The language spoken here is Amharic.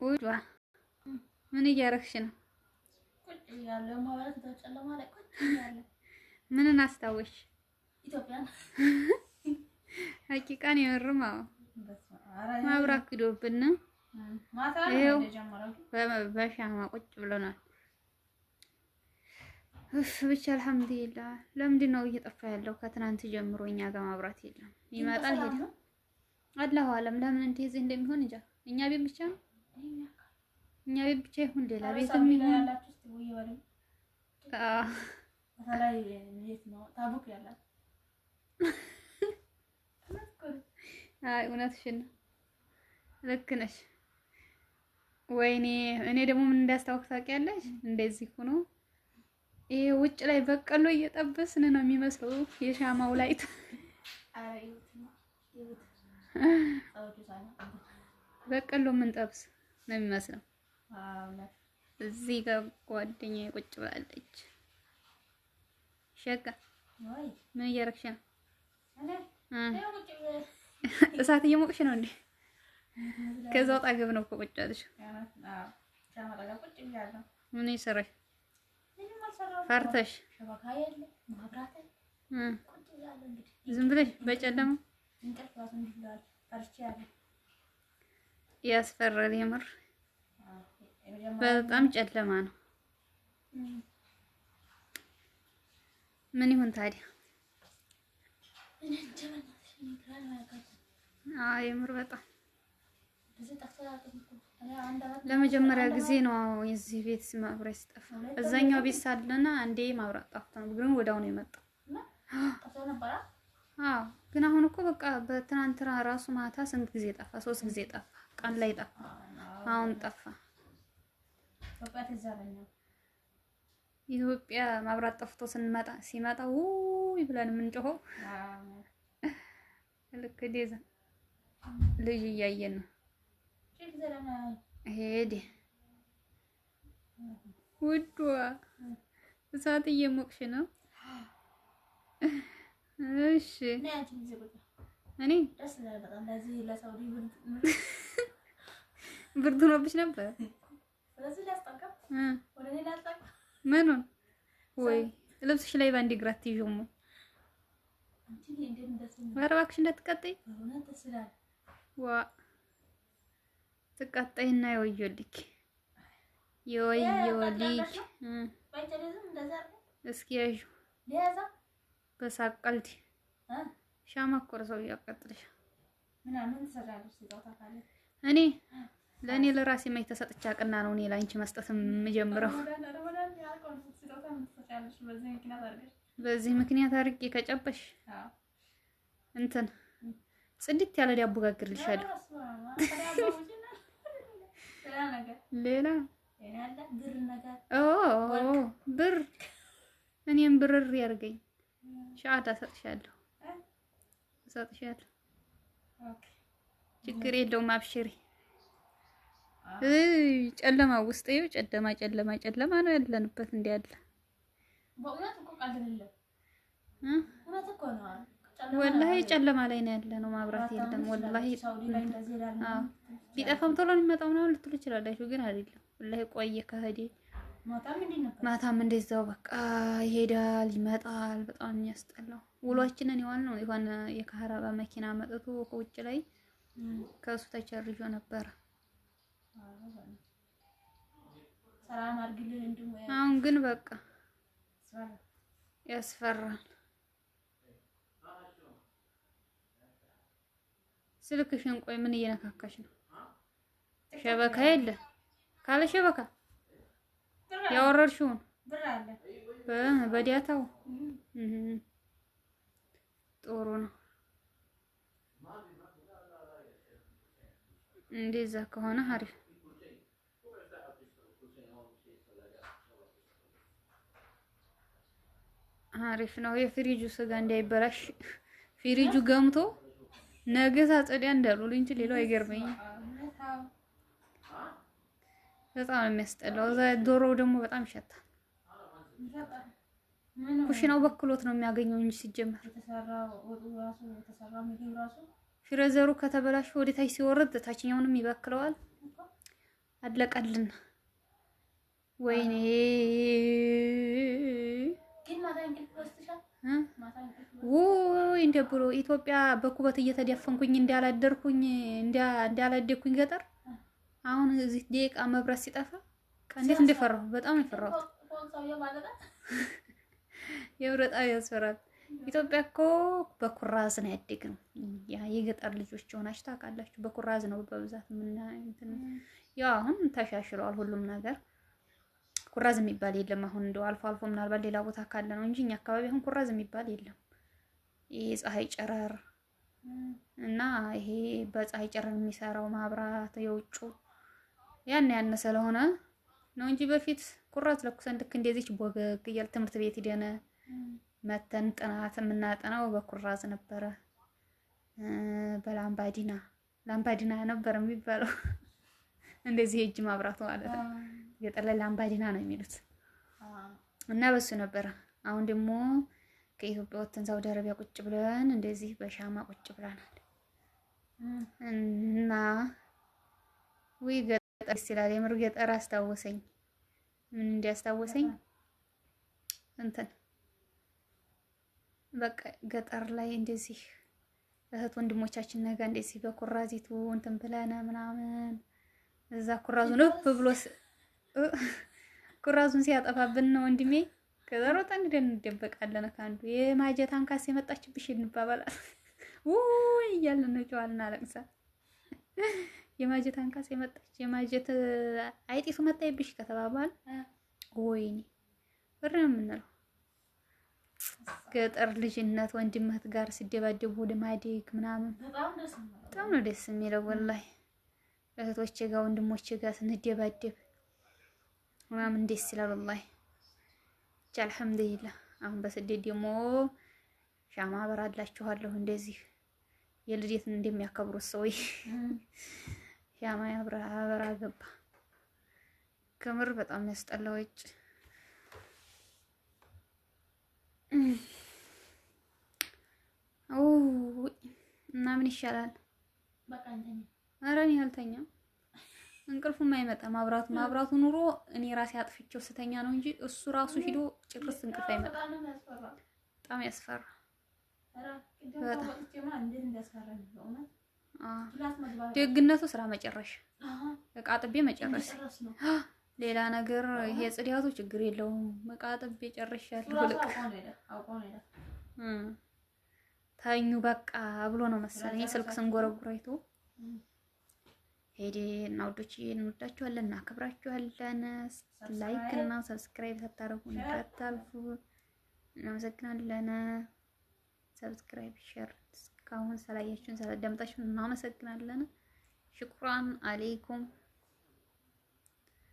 ውዷ ምን እያረግሽ ነው? ቁጭ ብያለሁ። ማብራት ጨለማ ላይ ቁጭ ብያለሁ። ምንን አስታወሽ? ኢትዮጵያን። ሀቂቃን የምርም አዎ፣ ማብራት ሂዶብን ማታ ነው ይኸው የጀመረው። በሻማ ቁጭ ብለናል። እፍ ብቻ አልሐምዱሊላህ። ለምንድን ነው እየጠፋ ያለው? ከትናንት ጀምሮ እኛ ጋር ማብራት የለም። ይመጣል ሄደ። አላሁ አለም ለምን እንደዚህ እንደሚሆን እንጃ። እኛ ቤት ብቻ ነው፣ እኛ ቤት ብቻ ይሁን ሌላ ቤትም ይሁን ያላችሁ እስቲ ውይ በሉ። አዎ። በተለይ የት ነው ታቡክ ያላችሁ? አይ እውነትሽን ነው፣ ልክ ነሽ። ወይኔ እኔ ደግሞ ምን እንዳስታወቅ ታውቂያለሽ? እንደዚህ ሆኖ ይሄ ውጭ ላይ በቀሎ እየጠበስን ነው የሚመስለው የሻማው light። ኧረ ይሁት ነው ይሁት ሰዎቹ ሳይሆን በቀሎ የምንጠብስ ነው የሚመስለው። አዎ እውነት። እዚህ ጋር ጓደኛዬ ቁጭ ብላለች። ሸጋ ወይ ምን እያረግሽ ነው? እኔ እ ይኸው ቁጭ ብዬ እሳት እየሞቅሽ ነው እንዴ? ከዛው ጣገብ ነው እኮ ቁጭ ያልሽው። አዎ ሻማ አጠገብ ቁጭ ብያለሁ። ምን እየሰራሽ? ምንም አልሰራሁም። ፈርተሽ? ሸበካ የለ ማብራት የለ እ ቁጭ ብያለሁ። እንግዲህ ዝም ብለሽ በጨለማ እንቅልፍ ራሱ እንዲህ ብለዋል። ፈርቼ ያለሁ ያስፈራል። የምር አዎ የመጀመሪያ በጣም ጨለማ ነው። ምን ይሁን ታዲያ? እኔ እንጃ በእናትሽ እኔ ግራ ነው ያጋባኝ። አይ የምር በጣም እንደዚህ ጠፍቶ አያውቅም እኮ። እኔ አንድ አመት ለመጀመሪያ ጊዜ ነው የዚህ ቤት ማብራት ሲጠፋ። እዛኛው ቤት ሳለና አንዴ ማብራት ጠፍቶ ነው፣ ግን ወዲያው ነው የመጣው። እና ጠፍቶ ነበረ። አዎ ግን አሁን እኮ በቃ በትናንትና ራሱ ማታ ስንት ጊዜ ጠፋ? 3 ጊዜ ጠፋ። ቀን ላይ ጠፋ፣ አሁን ጠፋ። ኢትዮጵያ ትዝ አለኝ። ኢትዮጵያ ማብራት ጠፍቶ ስንመጣ ሲመጣ ውይ ብለን የምንጮኸው አዎ ልክ ዴዛ ልጅ እያየን ነው። ሺህ ጊዜ ለምን ሄደ ውዷ እሳት እየሞቅሽ ነው። እሺ እኔ አንቺ ጊዜ ቁጭ እኔ ደስ ይላል በጣም ለዚህ ለሳውዲ ብርድ ብርድ ሆኖብሽ ነበር። ስለዚህ ላስጠጋ እ ወደ እኔ ላስጠጋ ምኑን ወይ ልብስሽ ላይ በአንድ እግር አትይዥውም? አንቺ እንዴት ደስ ይላል። ኧረ እባክሽ እንዳትቃጠይ። በእውነት ደስ ይላል። ዋ ትቃጠይና የወዮልክ የወዮልክ። እ ባይቸሪዝም እንደዛ አድርገህ እስኪ ያዥው ሊያዛ በሳቅ ቀልድ እ ሻማ እኮ ሰው ያቃጥልሻል። ምናምን ትሰራለች ስጦታ ካለ እኔ ለእኔ ለራሴ መች ተሰጥቼ አቅና ነው እኔ ለአንቺ መስጠት የምጀምረው። ረመዳን ያልቀው ስጦታ ምን ትሰጫለሽ? በዚህ ምክንያት አድርገሽ በዚህ ምክንያት አድርጌ ከጨበሽ አዎ እንትን ጽድት ያለ ዳቦ ጋግርልሻለሁ። ሌላ ኦ ብር እኔም ብርር ያርገኝ። ሻዳ እሰጥሻለሁ እሰጥሻለሁ። ችግር የለውም አብሽሪ። እይ ጨለማ ውስጥ ይኸው ጨለማ ጨለማ ጨለማ ነው ያለንበት። እንዲህ ያለ እ ወላሂ ጨለማ ላይ ነው ያለ ነው። ማብራት የለም ወላሂ። አዎ ቢጠፋም ቶሎ ነው የሚመጣው ምናምን ልትሉ ይችላላችሁ፣ ግን አይደለም። ወላሂ ቆየ ከሄደ ማታም እንደዛው በቃ ይሄዳል ይመጣል። በጣም የሚያስጠላው ውሏችንን የዋልነው የሆነ የካህራባ መኪና መጥቶ ከውጭ ላይ ከእሱ ተቸርጆ ነበረ። አሁን ግን በቃ ያስፈራል። ስልክሽን ቆይ ምን እየነካካሽ ነው? ሸበካ የለ ካለ ሸበካ ያወረድሽውን በዲያታው ጥሩ ነው። እንደዛ ከሆነ አሪፍ አሪፍ ነው። የፍሪጁ ስጋ እንዳይበላሽ ፍሪጁ ገምቶ ነገ ሳጸዳ እንዳሉ እንጂ ሌላው አይገርመኝም። በጣም ነው የሚያስጠላው። እዛ ዶሮው ደግሞ በጣም ይሸታል። ኩሽናው በክሎት ነው የሚያገኘው እንጂ ሲጀመር freezer ኡ ከተበላሸ ወደ ታች ሲወርድ ታችኛውንም ይበክለዋል። አለቀልን። ወይኔ ውይ እንደ ብሎ ኢትዮጵያ በኩበት እየተደፈንኩኝ እንዳላደርኩኝ እንዳላደግኩኝ ገጠር አሁን እዚህ ደቂቃ መብራት ሲጠፋ እንዴት እንደፈራሁ በጣም ነው የፈራሁት። የምር በጣም ያስፈራል። ኢትዮጵያ እኮ በኩራዝ ነው ያደግነው። ያ የገጠር ልጆች ሆናችሁ ታውቃላችሁ። በኩራዝ ነው በብዛት እንትን ያው አሁን ተሻሽሏል ሁሉም ነገር። ኩራዝ የሚባል የለም አሁን፣ እንደው አልፎ አልፎ ምናልባት ሌላ ቦታ ካለ ነው እንጂ እኛ አካባቢ አሁን ኩራዝ የሚባል የለም። ይሄ ፀሐይ ጨረር እና ይሄ በፀሐይ ጨረር የሚሰራው ማብራት የውጩ ያን ያነ ስለሆነ ነው እንጂ በፊት ኩራዝ ለኩሰን ልክ እንደዚች ቦገግ እያል ትምህርት ቤት ሂደን መተን ጥናት የምናጠናው በኩራዝ ነበረ። በላምባዲና ላምባዲና ነበር የሚባለው እንደዚህ የእጅ ማብራቱ ማለት ነው። ገጠር ላይ ላምባዲና ነው የሚሉት እና በሱ ነበረ። አሁን ደግሞ ከኢትዮጵያ ወጥተን ሳውዲ አረቢያ ቁጭ ብለን እንደዚህ በሻማ ቁጭ ብለናል። እና ውይ ገጠር ደስ ይላል። የምር ገጠር አስታወሰኝ። ምን እንዲያስታወሰኝ እንትን በቃ ገጠር ላይ እንደዚህ እህት ወንድሞቻችን ነገ እንደዚህ በኩራዚቱ እንትን ብለን ምናምን እዛ ኩራዙን እፍ ብሎ ኩራዙን ሲያጠፋብን ነው ወንድሜ። ከዛ ሮጠን ሄደን እንደበቃለን። ከአንዱ የማጀት አንካሴ የመጣችብሽ እንባባላለን። ውይ እያልን እንጮኻለን፣ እናለቅሳለን። የማጀት አንካሴ መጣች፣ የማጀት አይጢቱ መጣይብሽ ከተባባል ወይኔ ብር ነው የምንለው። ገጠር ልጅነት ወንድምህት ጋር ሲደባደቡ ወደ ማደግ ምናምን በጣም ነው ደስ የሚለው። ወላሂ እህቶቼ ጋር ወንድሞቼ ጋር ስንደባደብ ምናምን ደስ ይላል። ወላሂ ብቻ አልሐምዱሊላህ። አሁን በስደት ደግሞ ሻማ አበራላችኋለሁ እንደዚህ የልደትን እንደሚያከብሩት ሰው ሻማ ያብራ አበራ ገባ። ከምር በጣም ያስጠላ ወጭ እና ምን ይሻላል? ኧረ እኔ አልተኛም። እንቅልፉም አይመጣም። ማብራቱ ማብራቱ ኑሮ እኔ ራሴ አጥፍቼው ስተኛ ነው እንጂ እሱ ራሱ ሂዶ ጭርስ እንቅልፍ አይመጣም። በጣም ያስፈራ። ደግነቱ ስራ መጨረሻ እቃ ጥቤ መጨረስ፣ ሌላ ነገር ይሄ ጽዳቱ ችግር የለውም። እቃ ጥቤ ጨርሻለሁ። ልክ ተኙ በቃ ብሎ ነው መሰለኝ ስልክ ስንጎረጉር አይቶ ሄዴ። እና ውዶች እንወዳችኋለን፣ እናከብራችኋለን። like እና subscribe ሳታደርጉ እንዳታልፉ። እናመሰግናለን። Subscribe፣ share እስካሁን ስላያችሁን ስላዳመጣችሁን እናመሰግናለን። شكرا عليكم።